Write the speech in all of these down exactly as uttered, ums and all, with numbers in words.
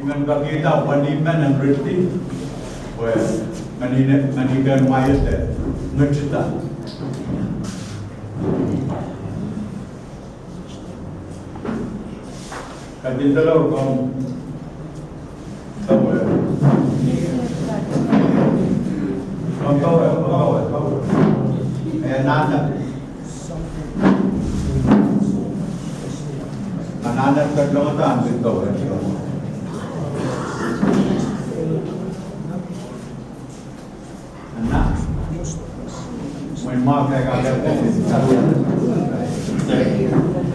Men pekihda wenihmw men en ritidi, pwe meni, meni ken mwail de ngetida. Kaidehn doadoahk komw power. Komw power, power, power. Eh, nana. Anahne ketilong dahme pil power. Ana, mwein ma ke kak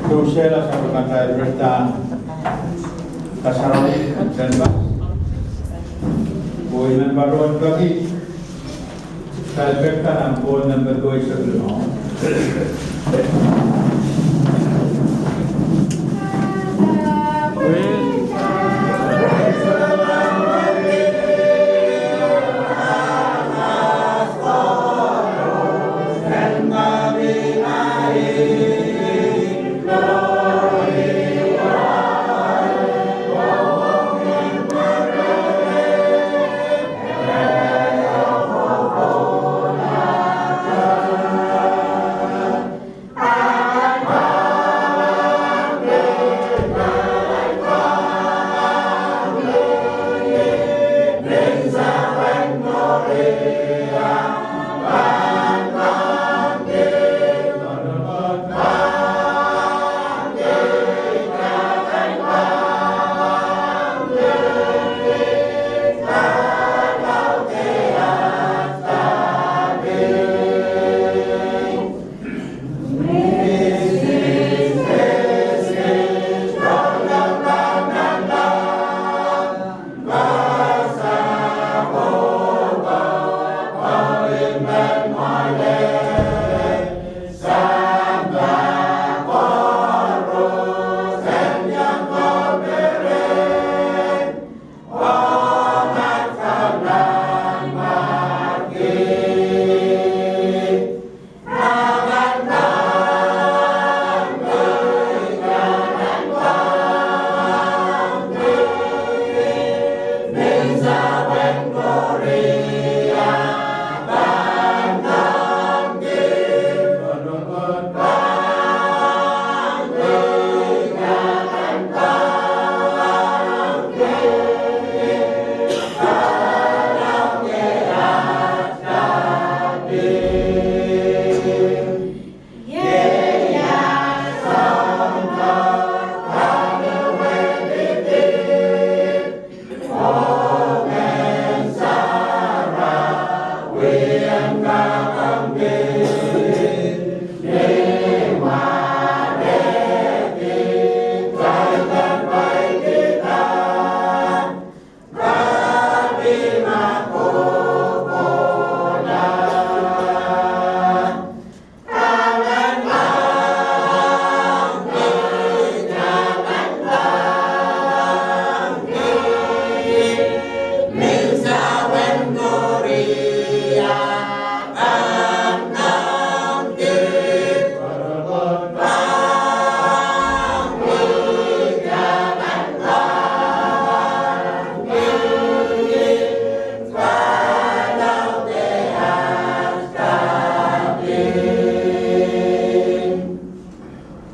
kehsehla sapwellimatail ritidi kasarawi en tehnpas. Pwe I men patohwan peki kitail peki nan Koht nempe duwei seli no.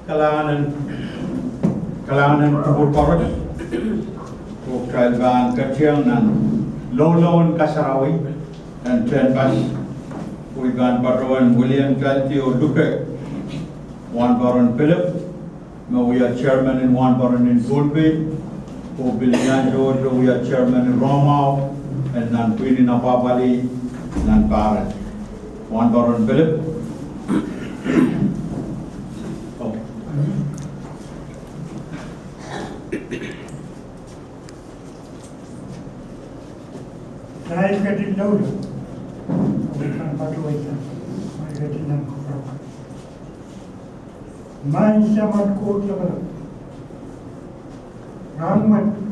Kalahngan en, kalahngan en kupwur koaros. Pwe kitail pahn ketiong nan loulou en kasarawi en tehnpas. Pwe I pahn patohwan wiliandi oh luke Wahnporon Pilip, me wia chairman en Wahnporon en Pohnpei, oh pil iang tohto wia chairman en Rohmau, en nan pwihn en apwapwalih nan Pahran. Wahnporon Pilip. Oh. Kitail ketin loulou, oh I pahn patohwan, kitail ketin nan kupwur. Maing Samat Koht Lapalap, rahnwet